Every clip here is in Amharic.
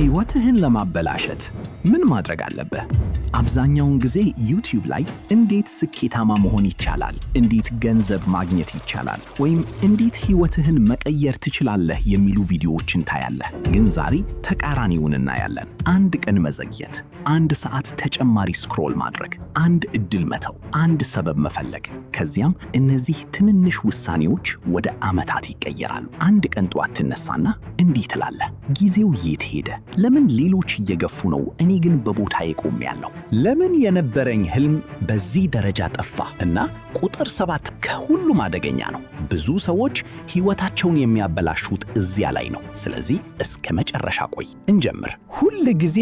ሕይወትህን ለማበላሸት ምን ማድረግ አለብህ? አብዛኛውን ጊዜ YouTube ላይ እንዴት ስኬታማ መሆን ይቻላል፣ እንዴት ገንዘብ ማግኘት ይቻላል፣ ወይም እንዴት ሕይወትህን መቀየር ትችላለህ የሚሉ ቪዲዮዎችን ታያለህ። ግን ዛሬ ተቃራኒውን እናያለን። አንድ ቀን መዘግየት፣ አንድ ሰዓት ተጨማሪ scroll ማድረግ፣ አንድ እድል መተው፣ አንድ ሰበብ መፈለግ። ከዚያም እነዚህ ትንንሽ ውሳኔዎች ወደ ዓመታት ይቀየራሉ። አንድ ቀን ጠዋት ትነሳና እንዲህ ትላለህ፣ ጊዜው የት ሄደ? ለምን ሌሎች እየገፉ ነው? እኔ ግን በቦታዬ ቆሜያለሁ። ለምን የነበረኝ ህልም በዚህ ደረጃ ጠፋ? እና ቁጥር 7 ከሁሉም አደገኛ ነው። ብዙ ሰዎች ሕይወታቸውን የሚያበላሹት እዚያ ላይ ነው። ስለዚህ እስከ መጨረሻ ቆይ። እንጀምር። ሁል ጊዜ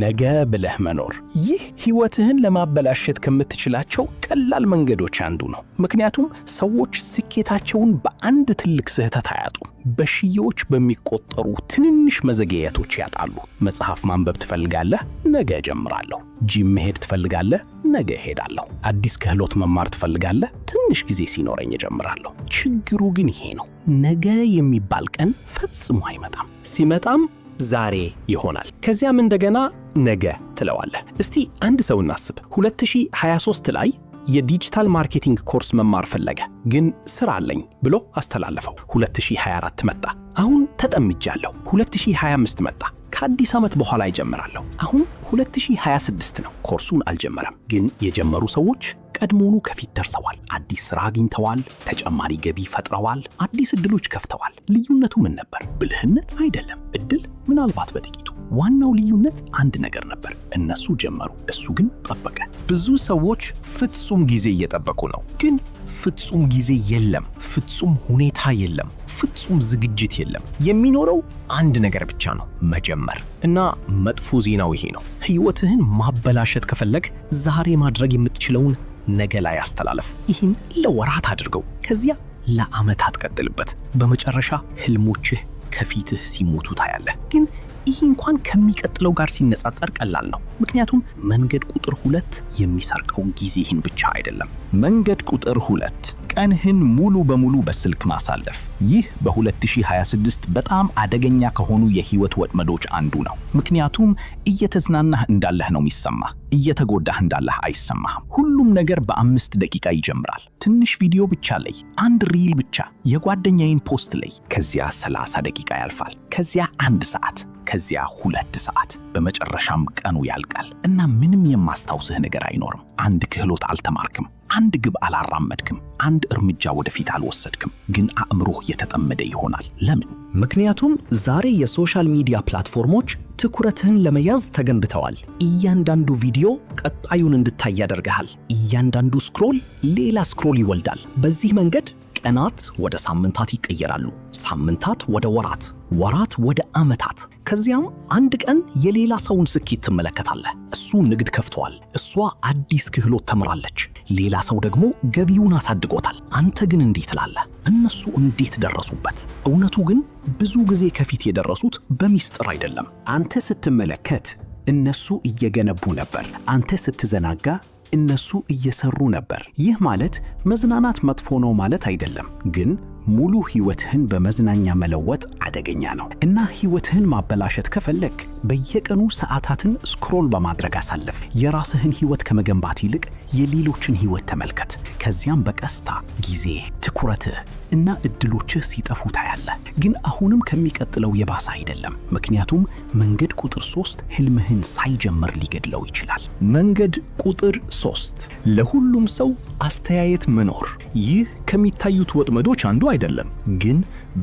ነገ ብለህ መኖር። ይህ ሕይወትህን ለማበላሸት ከምትችላቸው ቀላል መንገዶች አንዱ ነው። ምክንያቱም ሰዎች ስኬታቸውን በአንድ ትልቅ ስህተት አያጡም፣ በሺዎች በሚቆጠሩ ትንንሽ መዘግየቶች ያጣሉ። መጽሐፍ ማንበብ ትፈልጋለህ? ነገ እጀምራለሁ። ጂም መሄድ ትፈልጋለህ? ነገ እሄዳለሁ። አዲስ ክህሎት መማር ትፈልጋለህ? ትንሽ ጊዜ ሲኖረኝ እጀምራለሁ። ችግሩ ግን ይሄ ነው፣ ነገ የሚባል ቀን ፈጽሞ አይመጣም። ሲመጣም ዛሬ ይሆናል። ከዚያም እንደገና ነገ ትለዋለህ። እስቲ አንድ ሰው እናስብ። 2023 ላይ የ digital marketing course መማር ፈለገ፣ ግን ስራ አለኝ ብሎ አስተላለፈው። 2024 መጣ። አሁን ተጠምጃለሁ። 2025 መጣ። ከአዲስ ዓመት በኋላ እጀምራለሁ። አሁን 2026 ነው። ኮርሱን አልጀመረም፣ ግን የጀመሩ ሰዎች ቀድሞውኑ ከፊት ደርሰዋል። አዲስ ስራ አግኝተዋል። ተጨማሪ ገቢ ፈጥረዋል። አዲስ እድሎች ከፍተዋል። ልዩነቱ ምን ነበር? ብልህነት አይደለም። እድል ምናልባት በጥቂቱ። ዋናው ልዩነት አንድ ነገር ነበር። እነሱ ጀመሩ፣ እሱ ግን ጠበቀ። ብዙ ሰዎች ፍጹም ጊዜ እየጠበቁ ነው። ግን ፍጹም ጊዜ የለም፣ ፍጹም ሁኔታ የለም፣ ፍጹም ዝግጅት የለም። የሚኖረው አንድ ነገር ብቻ ነው፣ መጀመር። እና መጥፎ ዜናው ይሄ ነው። ሕይወትህን ማበላሸት ከፈለግህ ዛሬ ማድረግ የምትችለውን ነገ ላይ አስተላልፍ። ይህን ለወራት አድርገው፣ ከዚያ ለዓመታት ቀጥልበት። በመጨረሻ ህልሞችህ ከፊትህ ሲሞቱ ታያለህ። ግን ይህ እንኳን ከሚቀጥለው ጋር ሲነጻጸር ቀላል ነው። ምክንያቱም መንገድ ቁጥር 2 የሚሰርቀው ጊዜህን ብቻ አይደለም። መንገድ ቁጥር 2፣ ቀንህን ሙሉ በሙሉ በስልክ ማሳለፍ። ይህ በ2026 በጣም አደገኛ ከሆኑ የህይወት ወጥመዶች አንዱ ነው። ምክንያቱም እየተዝናናህ እንዳለህ ነው የሚሰማህ፣ እየተጎዳህ እንዳለህ አይሰማህም። ሁሉም ነገር በ5 ደቂቃ ይጀምራል። ትንሽ ቪዲዮ ብቻ ልይ፣ አንድ reel ብቻ፣ የጓደኛዬን post ልይ። ከዚያ 30 ደቂቃ ያልፋል። ከዚያ አንድ ሰዓት፣ ከዚያ 2 ሰዓት፣ በመጨረሻም ቀኑ ያልቃል እና ምንም የማስታውስህ ነገር አይኖርም። አንድ ክህሎት አልተማርክም። አንድ ግብ አላራመድክም። አንድ እርምጃ ወደፊት አልወሰድክም። ግን አእምሮህ የተጠመደ ይሆናል። ለምን? ምክንያቱም ዛሬ የ social media platform ኦች ትኩረትህን ለመያዝ ተገንብተዋል። እያንዳንዱ ቪዲዮ ቀጣዩን እንድታይ ያደርግሃል። እያንዳንዱ scroll ሌላ scroll ይወልዳል። በዚህ መንገድ ቀናት ወደ ሳምንታት ይቀየራሉ፣ ሳምንታት ወደ ወራት፣ ወራት ወደ ዓመታት። ከዚያም አንድ ቀን የሌላ ሰውን ስኬት ትመለከታለህ። እሱ ንግድ ከፍቷል፣ እሷ አዲስ ክህሎት ተምራለች፣ ሌላ ሰው ደግሞ ገቢውን አሳድጎታል። አንተ ግን እንዲህ ትላለህ፣ እነሱ እንዴት ደረሱበት? እውነቱ ግን ብዙ ጊዜ ከፊት የደረሱት በሚስጥር አይደለም። አንተ ስትመለከት እነሱ እየገነቡ ነበር። አንተ ስትዘናጋ እነሱ እየሰሩ ነበር። ይህ ማለት መዝናናት መጥፎ ነው ማለት አይደለም፣ ግን ሙሉ ሕይወትህን በመዝናኛ መለወጥ አደገኛ ነው። እና ሕይወትህን ማበላሸት ከፈለግክ በየቀኑ ሰዓታትን scroll በማድረግ አሳልፍ። የራስህን ሕይወት ከመገንባት ይልቅ የሌሎችን ሕይወት ተመልከት። ከዚያም በቀስታ ጊዜህ፣ ትኩረትህ እና እድሎችህ ሲጠፉ ታያለህ። ግን አሁንም ከሚቀጥለው የባሰ አይደለም። ምክንያቱም መንገድ ቁጥር 3 ህልምህን ሳይጀምር ሊገድለው ይችላል። መንገድ ቁጥር 3፣ ለሁሉም ሰው አስተያየት መኖር። ይህ ከሚታዩት ወጥመዶች አንዱ አይደለም፣ ግን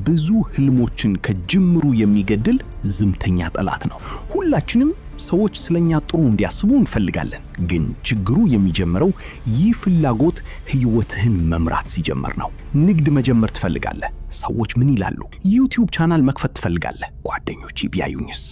ብዙ ህልሞችን ከጅምሩ የሚገድል ዝምተኛ ጠላት ነው። ሁላችንም ሰዎች ስለኛ ጥሩ እንዲያስቡ እንፈልጋለን። ግን ችግሩ የሚጀምረው ይህ ፍላጎት ህይወትህን መምራት ሲጀምር ነው። ንግድ መጀመር ትፈልጋለህ፣ ሰዎች ምን ይላሉ? YouTube channel መክፈት ትፈልጋለህ፣ ጓደኞቼ ቢያዩኝስ?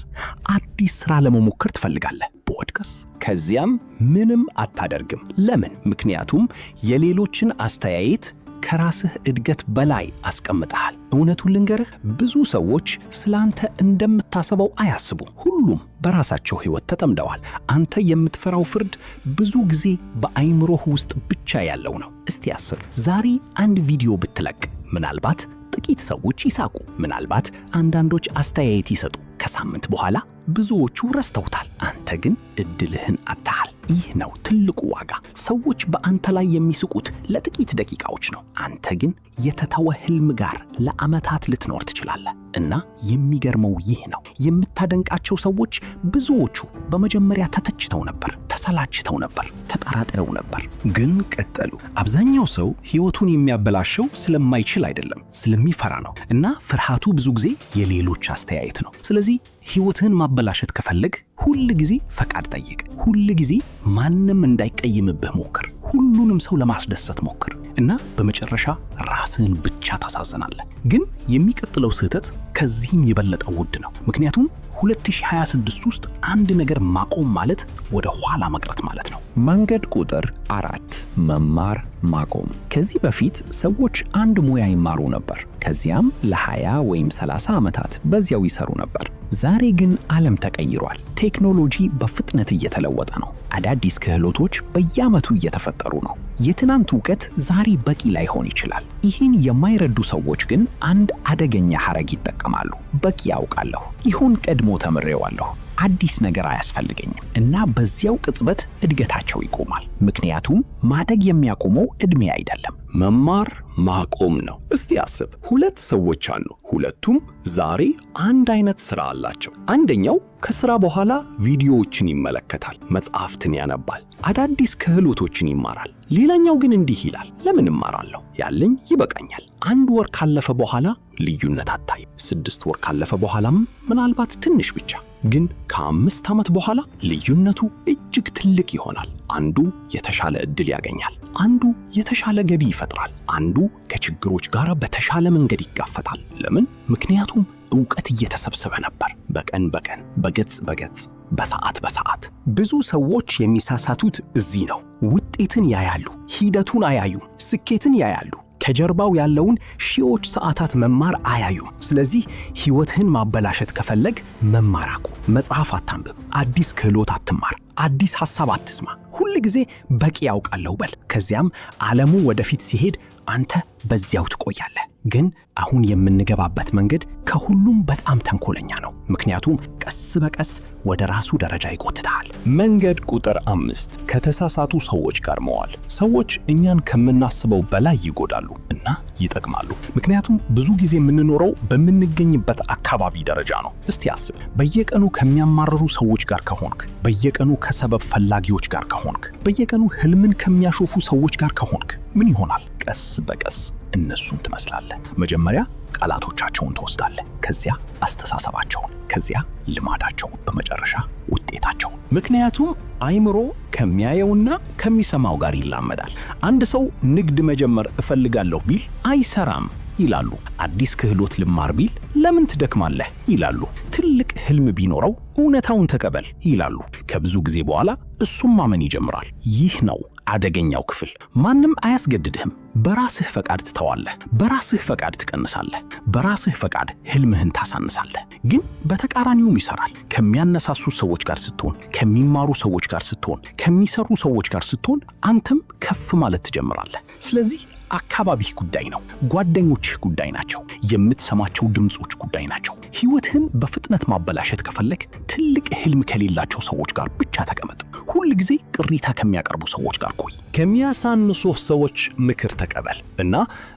አዲስ ስራ ለመሞከር ትፈልጋለህ፣ ብወድቅስ? ከዚያም ምንም አታደርግም። ለምን? ምክንያቱም የሌሎችን አስተያየት ከራስህ እድገት በላይ አስቀምጠሃል። እውነቱን ልንገርህ፣ ብዙ ሰዎች ስላንተ እንደምታስበው አያስቡም። ሁሉም በራሳቸው ህይወት ተጠምደዋል። አንተ የምትፈራው ፍርድ ብዙ ጊዜ በአይምሮህ ውስጥ ብቻ ያለው ነው። እስቲ አስብ፣ ዛሬ አንድ ቪዲዮ ብትለቅ ምናልባት ጥቂት ሰዎች ይሳቁ፣ ምናልባት አንዳንዶች አስተያየት ይሰጡ። ከሳምንት በኋላ ብዙዎቹ ረስተውታል። አንተ ግን እድልህን አጥተሃል። ይህ ነው ትልቁ ዋጋ። ሰዎች በአንተ ላይ የሚስቁት ለጥቂት ደቂቃዎች ነው። አንተ ግን የተተወ ህልም ጋር ለዓመታት ልትኖር ትችላለህ። እና የሚገርመው ይህ ነው፣ የምታደንቃቸው ሰዎች ብዙዎቹ በመጀመሪያ ተተችተው ነበር፣ ተሰላችተው ነበር፣ ተጠራጥረው ነበር፣ ግን ቀጠሉ። አብዛኛው ሰው ህይወቱን የሚያበላሸው ስለማይችል አይደለም፣ ስለሚፈራ ነው። እና ፍርሃቱ ብዙ ጊዜ የሌሎች አስተያየት ነው። ስለዚህ ህይወትህን ማበላሸት ከፈለግ ሁል ጊዜ ፈቃድ ጠይቅ። ሁል ጊዜ ማንም እንዳይቀይምብህ ሞክር። ሁሉንም ሰው ለማስደሰት ሞክር እና በመጨረሻ ራስህን ብቻ ታሳዝናለህ። ግን የሚቀጥለው ስህተት ከዚህም የበለጠ ውድ ነው። ምክንያቱም 2026 ውስጥ አንድ ነገር ማቆም ማለት ወደ ኋላ መቅረት ማለት ነው። መንገድ ቁጥር 4፣ መማር ማቆም። ከዚህ በፊት ሰዎች አንድ ሙያ ይማሩ ነበር። ከዚያም ለ20 ወይም 30 ዓመታት በዚያው ይሰሩ ነበር። ዛሬ ግን ዓለም ተቀይሯል። ቴክኖሎጂ በፍጥነት እየተለወጠ ነው። አዳዲስ ክህሎቶች በየዓመቱ እየተፈጠሩ ነው። የትናንት እውቀት ዛሬ በቂ ላይሆን ይችላል። ይህን የማይረዱ ሰዎች ግን አንድ አደገኛ ሐረግ ይጠቀማሉ። በቂ ያውቃለሁ፣ ይሁን ቀድሞ ተምሬዋለሁ፣ አዲስ ነገር አያስፈልገኝም። እና በዚያው ቅጽበት እድገታቸው ይቆማል። ምክንያቱም ማደግ የሚያቆመው ዕድሜ አይደለም፣ መማር ማቆም ነው። እስቲ አስብ፣ ሁለት ሰዎች አሉ። ሁለቱም ዛሬ አንድ አይነት ስራ አላቸው። አንደኛው ከስራ በኋላ ቪዲዮዎችን ይመለከታል፣ መጽሐፍትን ያነባል፣ አዳዲስ ክህሎቶችን ይማራል። ሌላኛው ግን እንዲህ ይላል፣ ለምን እማራለሁ? ያለኝ ይበቃኛል። አንድ ወር ካለፈ በኋላ ልዩነት አታይም። 6 ወር ካለፈ በኋላም ምናልባት ትንሽ ብቻ። ግን ከ5 ዓመት በኋላ ልዩነቱ እጅግ ትልቅ ይሆናል። አንዱ የተሻለ ዕድል ያገኛል፣ አንዱ የተሻለ ገቢ ይፈጥራል፣ አንዱ ከችግሮች ጋር በተሻለ መንገድ ይጋፈጣል። ለምን? ምክንያቱም እውቀት እየተሰበሰበ ነበር፣ በቀን በቀን፣ በገጽ በገጽ፣ በሰዓት በሰዓት። ብዙ ሰዎች የሚሳሳቱት እዚህ ነው። ውጤትን ያያሉ፣ ሂደቱን አያዩም። ስኬትን ያያሉ፣ ከጀርባው ያለውን ሺዎች ሰዓታት መማር አያዩም። ስለዚህ ሕይወትህን ማበላሸት ከፈለግ መማር አቁም። መጽሐፍ አታንብብ፣ አዲስ ክህሎት አትማር፣ አዲስ ሐሳብ አትስማ። ሁል ጊዜ በቂ ያውቃለሁ በል። ከዚያም ዓለሙ ወደፊት ሲሄድ አንተ በዚያው ትቆያለህ። ግን አሁን የምንገባበት መንገድ ከሁሉም በጣም ተንኮለኛ ነው። ምክንያቱም ቀስ በቀስ ወደ ራሱ ደረጃ ይጎትታል። መንገድ ቁጥር 5፣ ከተሳሳቱ ሰዎች ጋር መዋል። ሰዎች እኛን ከምናስበው በላይ ይጎዳሉ እና ይጠቅማሉ። ምክንያቱም ብዙ ጊዜ የምንኖረው በምንገኝበት አካባቢ ደረጃ ነው። እስቲ አስብ፣ በየቀኑ ከሚያማርሩ ሰዎች ጋር ከሆንክ፣ በየቀኑ ከሰበብ ፈላጊዎች ጋር ከሆንክ፣ በየቀኑ ህልምን ከሚያሾፉ ሰዎች ጋር ከሆንክ ምን ይሆናል? ቀስ በቀስ እነሱን ትመስላለህ። መጀመሪያ ቃላቶቻቸውን ትወስዳለህ፣ ከዚያ አስተሳሰባቸውን፣ ከዚያ ልማዳቸውን፣ በመጨረሻ ውጤታቸውን። ምክንያቱም አይምሮ ከሚያየውና ከሚሰማው ጋር ይላመዳል። አንድ ሰው ንግድ መጀመር እፈልጋለሁ ቢል አይሰራም ይላሉ። አዲስ ክህሎት ልማር ቢል ለምን ትደክማለህ ይላሉ። ትልቅ ህልም ቢኖረው እውነታውን ተቀበል ይላሉ። ከብዙ ጊዜ በኋላ እሱም ማመን ይጀምራል። ይህ ነው አደገኛው ክፍል። ማንም አያስገድድህም። በራስህ ፈቃድ ትተዋለህ። በራስህ ፈቃድ ትቀንሳለህ። በራስህ ፈቃድ ህልምህን ታሳንሳለህ። ግን በተቃራኒውም ይሰራል። ከሚያነሳሱ ሰዎች ጋር ስትሆን፣ ከሚማሩ ሰዎች ጋር ስትሆን፣ ከሚሰሩ ሰዎች ጋር ስትሆን አንተም ከፍ ማለት ትጀምራለህ። ስለዚህ አካባቢህ ጉዳይ ነው። ጓደኞችህ ጉዳይ ናቸው። የምትሰማቸው ድምፆች ጉዳይ ናቸው። ህይወትህን በፍጥነት ማበላሸት ከፈለግ ትልቅ ህልም ከሌላቸው ሰዎች ጋር ብቻ ተቀመጥ። ሁል ጊዜ ቅሬታ ከሚያቀርቡ ሰዎች ጋር ቆይ። ከሚያሳንሱህ ሰዎች ምክር ተቀበል እና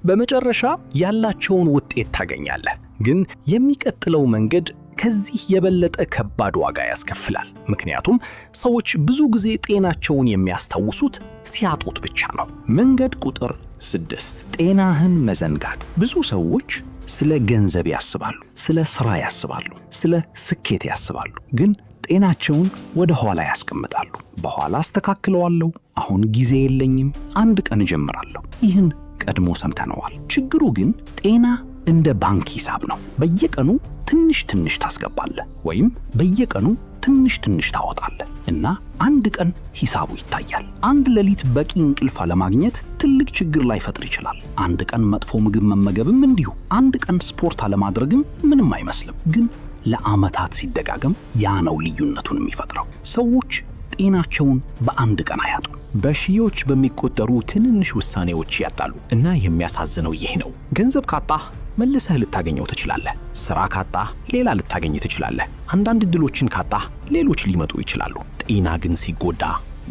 በመጨረሻ ያላቸውን ውጤት ታገኛለህ። ግን የሚቀጥለው መንገድ ከዚህ የበለጠ ከባድ ዋጋ ያስከፍላል። ምክንያቱም ሰዎች ብዙ ጊዜ ጤናቸውን የሚያስታውሱት ሲያጡት ብቻ ነው። መንገድ ቁጥር 6፣ ጤናህን መዘንጋት። ብዙ ሰዎች ስለ ገንዘብ ያስባሉ፣ ስለ ስራ ያስባሉ፣ ስለ ስኬት ያስባሉ፣ ግን ጤናቸውን ወደ ኋላ ያስቀምጣሉ። በኋላ አስተካክለዋለሁ፣ አሁን ጊዜ የለኝም፣ አንድ ቀን እጀምራለሁ። ይህን ቀድሞ ሰምተነዋል። ችግሩ ግን ጤና እንደ ባንክ ሂሳብ ነው። በየቀኑ ትንሽ ትንሽ ታስገባለህ ወይም በየቀኑ ትንሽ ትንሽ ታወጣለህ እና አንድ ቀን ሂሳቡ ይታያል። አንድ ሌሊት በቂ እንቅልፍ አለማግኘት ትልቅ ችግር ላይፈጥር ይችላል። አንድ ቀን መጥፎ ምግብ መመገብም እንዲሁ። አንድ ቀን ስፖርት አለማድረግም ምንም አይመስልም። ግን ለዓመታት ሲደጋገም ያ ነው ልዩነቱን የሚፈጥረው። ሰዎች ጤናቸውን በአንድ ቀን አያጡም። በሺዎች በሚቆጠሩ ትንንሽ ውሳኔዎች ያጣሉ። እና የሚያሳዝነው ይህ ነው። ገንዘብ ካጣህ መልሰህ ልታገኘው ትችላለህ። ስራ ካጣህ ሌላ ልታገኝ ትችላለህ። አንዳንድ እድሎችን ካጣህ ሌሎች ሊመጡ ይችላሉ። ጤና ግን ሲጎዳ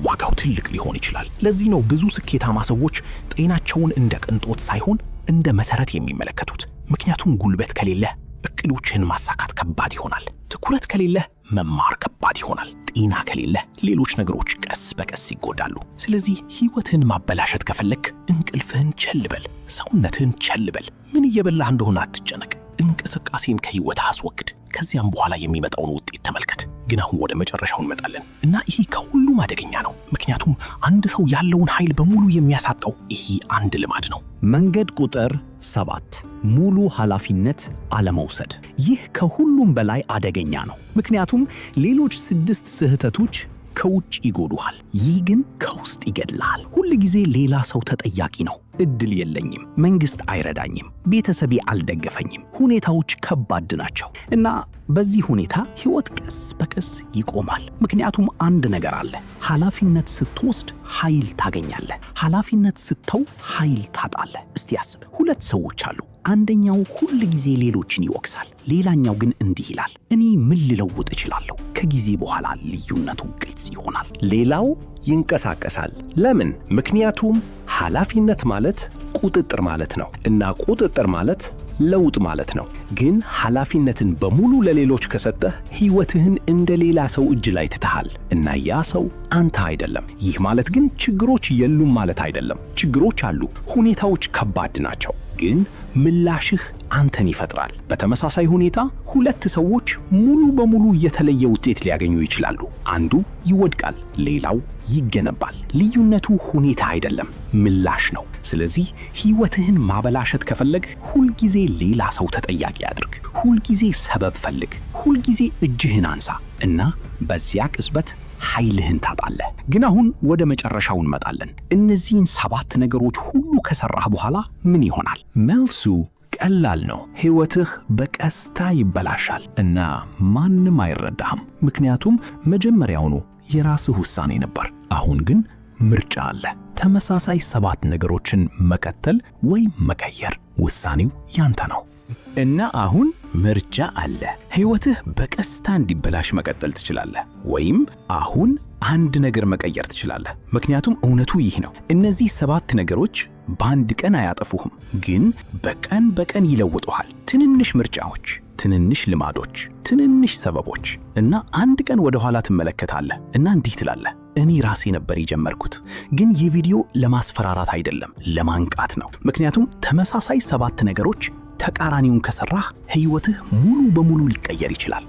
ዋጋው ትልቅ ሊሆን ይችላል። ለዚህ ነው ብዙ ስኬታማ ሰዎች ጤናቸውን እንደ ቅንጦት ሳይሆን እንደ መሰረት የሚመለከቱት። ምክንያቱም ጉልበት ከሌለህ እቅዶችህን ማሳካት ከባድ ይሆናል። ትኩረት ከሌለህ መማር ከባድ ይሆናል። ጤና ከሌለህ ሌሎች ነገሮች ቀስ በቀስ ይጎዳሉ። ስለዚህ ሕይወትህን ማበላሸት ከፈለግክ እንቅልፍህን ቸል በል፣ ሰውነትህን ቸል በል። ምን እየበላህ እንደሆነ አትጨነቅ። እንቅስቃሴን ከሕይወትህ አስወግድ። ከዚያም በኋላ የሚመጣውን ውጤት ተመልከት። ግን አሁን ወደ መጨረሻው እንመጣለን እና ይህ ከሁሉም አደገኛ ነው። ምክንያቱም አንድ ሰው ያለውን ኃይል በሙሉ የሚያሳጣው ይህ አንድ ልማድ ነው። መንገድ ቁጥር 7፣ ሙሉ ኃላፊነት አለመውሰድ። ይህ ከሁሉም በላይ አደገኛ ነው። ምክንያቱም ሌሎች ስድስት ስህተቶች ከውጭ ይጎዱሃል፣ ይህ ግን ከውስጥ ይገድልሃል። ሁል ጊዜ ሌላ ሰው ተጠያቂ ነው። እድል የለኝም፣ መንግስት አይረዳኝም፣ ቤተሰቤ አልደገፈኝም፣ ሁኔታዎች ከባድ ናቸው እና በዚህ ሁኔታ ህይወት ቀስ በቀስ ይቆማል። ምክንያቱም አንድ ነገር አለ። ኃላፊነት ስትወስድ ኃይል ታገኛለህ። ኃላፊነት ስተው ኃይል ታጣለህ። እስቲ አስብ፣ ሁለት ሰዎች አሉ። አንደኛው ሁል ጊዜ ሌሎችን ይወቅሳል፣ ሌላኛው ግን እንዲህ ይላል፣ እኔ ምን ልለውጥ እችላለሁ? ከጊዜ በኋላ ልዩነቱ ግልጽ ይሆናል። ሌላው ይንቀሳቀሳል። ለምን? ምክንያቱም ኃላፊነት ማለት ቁጥጥር ማለት ነው እና ቁጥጥር ማለት ለውጥ ማለት ነው። ግን ኃላፊነትን በሙሉ ለሌሎች ከሰጠህ ሕይወትህን እንደ ሌላ ሰው እጅ ላይ ትተሃል እና ያ ሰው አንተ አይደለም። ይህ ማለት ግን ችግሮች የሉም ማለት አይደለም። ችግሮች አሉ፣ ሁኔታዎች ከባድ ናቸው። ግን ምላሽህ አንተን ይፈጥራል። በተመሳሳይ ሁኔታ ሁለት ሰዎች ሙሉ በሙሉ የተለየ ውጤት ሊያገኙ ይችላሉ። አንዱ ይወድቃል፣ ሌላው ይገነባል። ልዩነቱ ሁኔታ አይደለም፣ ምላሽ ነው። ስለዚህ ሕይወትህን ማበላሸት ከፈለግህ ሁልጊዜ ሌላ ሰው ተጠያቂ አድርግ። ሁልጊዜ ሰበብ ፈልግ። ሁልጊዜ እጅህን አንሳ እና በዚያ ቅጽበት ኃይልህን ታጣለህ። ግን አሁን ወደ መጨረሻው እንመጣለን። እነዚህን ሰባት ነገሮች ሁሉ ከሰራህ በኋላ ምን ይሆናል? መልሱ ቀላል ነው። ሕይወትህ በቀስታ ይበላሻል እና ማንም አይረዳህም። ምክንያቱም መጀመሪያውኑ የራስህ ውሳኔ ነበር። አሁን ግን ምርጫ አለ። ተመሳሳይ ሰባት ነገሮችን መቀጠል ወይም መቀየር። ውሳኔው ያንተ ነው። እና አሁን ምርጫ አለ። ሕይወትህ በቀስታ እንዲበላሽ መቀጠል ትችላለህ፣ ወይም አሁን አንድ ነገር መቀየር ትችላለህ። ምክንያቱም እውነቱ ይህ ነው። እነዚህ ሰባት ነገሮች በአንድ ቀን አያጠፉህም፣ ግን በቀን በቀን ይለውጡሃል። ትንንሽ ምርጫዎች፣ ትንንሽ ልማዶች፣ ትንንሽ ሰበቦች እና አንድ ቀን ወደ ኋላ ትመለከታለህ እና እንዲህ ትላለህ፣ እኔ ራሴ ነበር የጀመርኩት። ግን ይህ ቪዲዮ ለማስፈራራት አይደለም፣ ለማንቃት ነው። ምክንያቱም ተመሳሳይ ሰባት ነገሮች ተቃራኒውን ከሰራህ ሕይወትህ ሙሉ በሙሉ ሊቀየር ይችላል።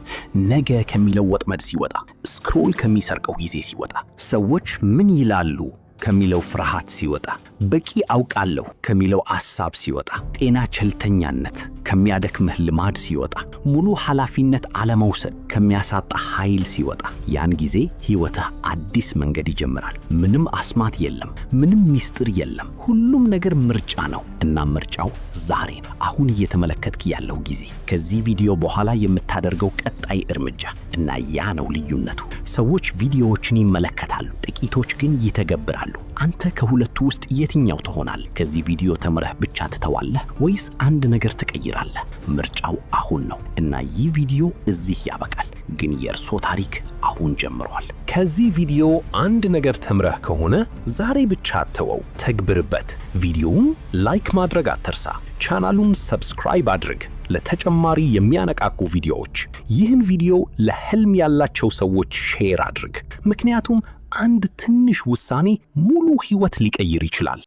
ነገ ከሚለው ወጥመድ ሲወጣ፣ scroll ከሚሰርቀው ጊዜ ሲወጣ፣ ሰዎች ምን ይላሉ ከሚለው ፍርሃት ሲወጣ፣ በቂ አውቃለሁ ከሚለው አሳብ ሲወጣ፣ ጤና ቸልተኛነት ከሚያደክምህ ልማድ ሲወጣ፣ ሙሉ ኃላፊነት አለመውሰድ ከሚያሳጣ ኃይል ሲወጣ፣ ያን ጊዜ ሕይወትህ አዲስ መንገድ ይጀምራል። ምንም አስማት የለም፣ ምንም ሚስጥር የለም። ሁሉም ነገር ምርጫ ነው እና ምርጫው ዛሬ ነው። አሁን እየተመለከትክ ያለው ጊዜ፣ ከዚህ ቪዲዮ በኋላ የምታደርገው ቀጣይ እርምጃ እና ያ ነው ልዩነቱ። ሰዎች ቪዲዮዎችን ይመለከታሉ፣ ጥቂቶች ግን ይተገብራሉ። አንተ ከሁለቱ ውስጥ የትኛው ትሆናል? ከዚህ ቪዲዮ ተምረህ ብቻ ትተዋለህ ወይስ አንድ ነገር ትቀይራለህ? ምርጫው አሁን ነው እና ይህ ቪዲዮ እዚህ ያበቃል። ግን የእርሶ ታሪክ አሁን ጀምሯል። ከዚህ ቪዲዮ አንድ ነገር ተምረህ ከሆነ ዛሬ ብቻ አትተወው፣ ተግብርበት። ቪዲዮውን like ማድረግ አትርሳ። ቻናሉን subscribe አድርግ ለተጨማሪ የሚያነቃቁ ቪዲዮዎች። ይህን ቪዲዮ ለህልም ያላቸው ሰዎች share አድርግ፣ ምክንያቱም አንድ ትንሽ ውሳኔ ሙሉ ህይወት ሊቀይር ይችላል።